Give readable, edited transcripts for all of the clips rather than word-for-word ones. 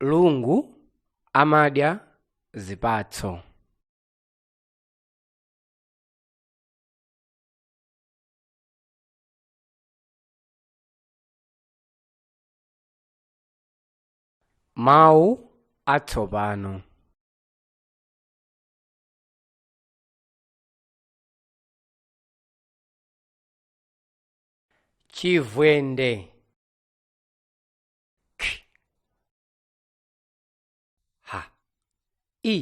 Lungu amadya zipatso. Mawu atsopano. Chivwende. K H I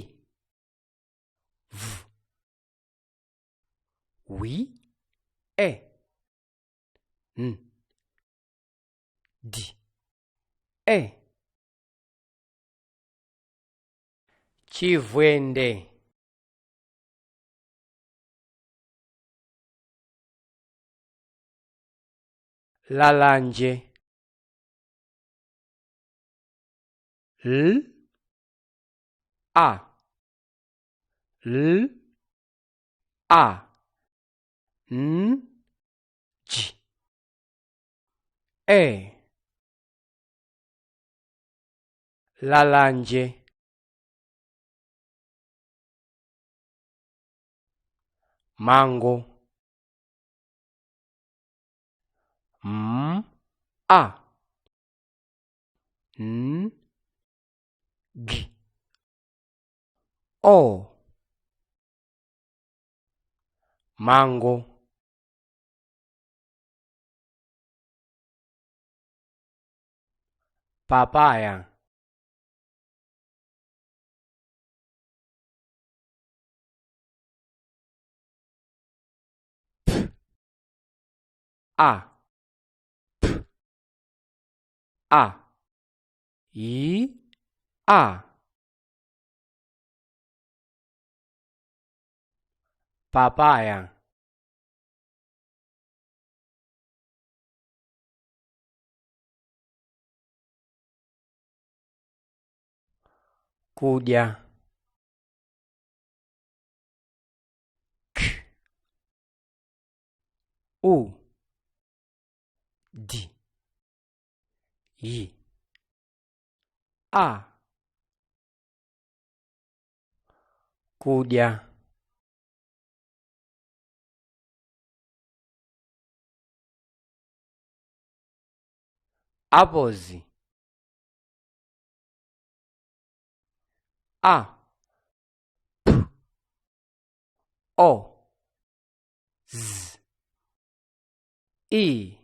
V W E N D E. Chivwende. Lalanje. L A L A N G E. Lalanje. Mango. M A N G O. Mango. Papaya. P A P A I A. Papaya. Kudya. K U D I A. Kudya. Apozi. A P O Z I.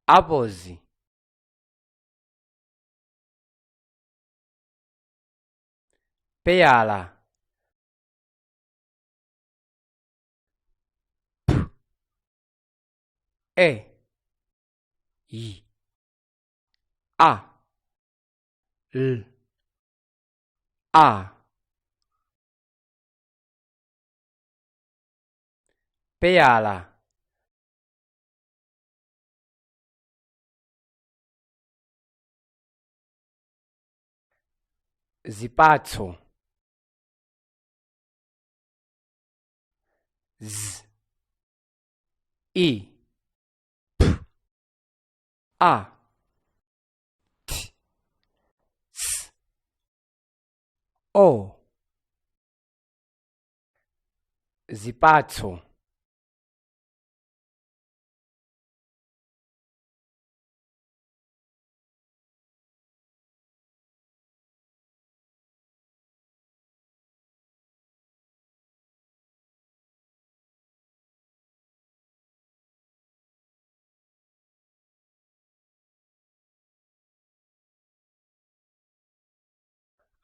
Apozi. Peyala. P E I A L A. Peyala. Zipatso. Z I P A T S O. Zipatso.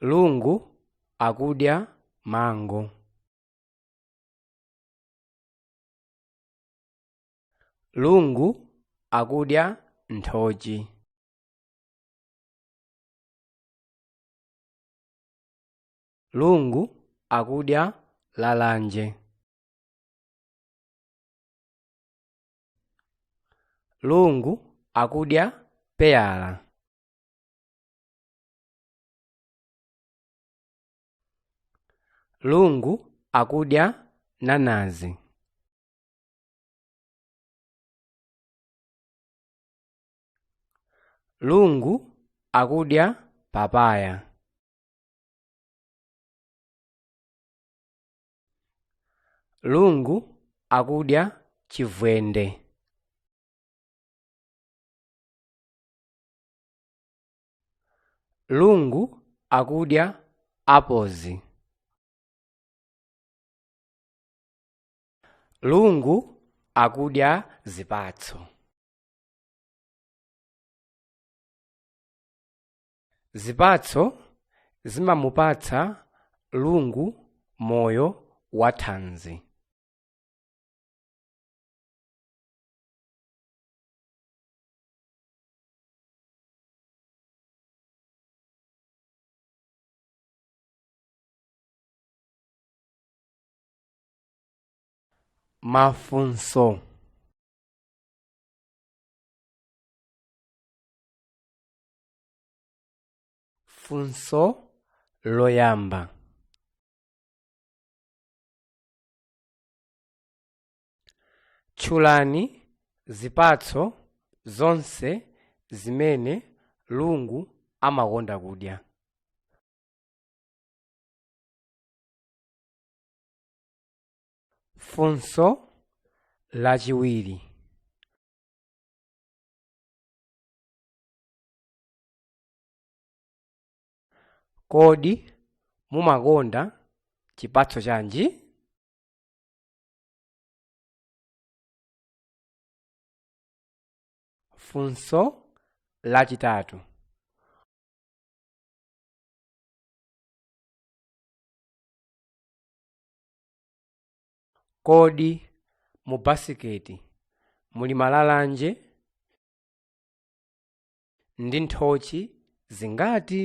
Lungu akudya mango. Lungu akudya nthochi. Lungu akudya lalanje. Lungu akudya peyala. Lungu akudya nanazi. Lungu akudya papaya. Lungu akudya chivwende. Lungu akudya apozi. Lungu akudya zipatso. Zipatso zimamupatsa Lungu moyo wathanzi. Mafunso. Funso loyamba. Tchulani zipatso zonse zimene Lungu amakonda kudya. Funso lachiwiri. Kodi mumakonda chipatso chanji? Funso lachitatu. Kodi mu basiketi muli malalanje ndi nthochi zingati?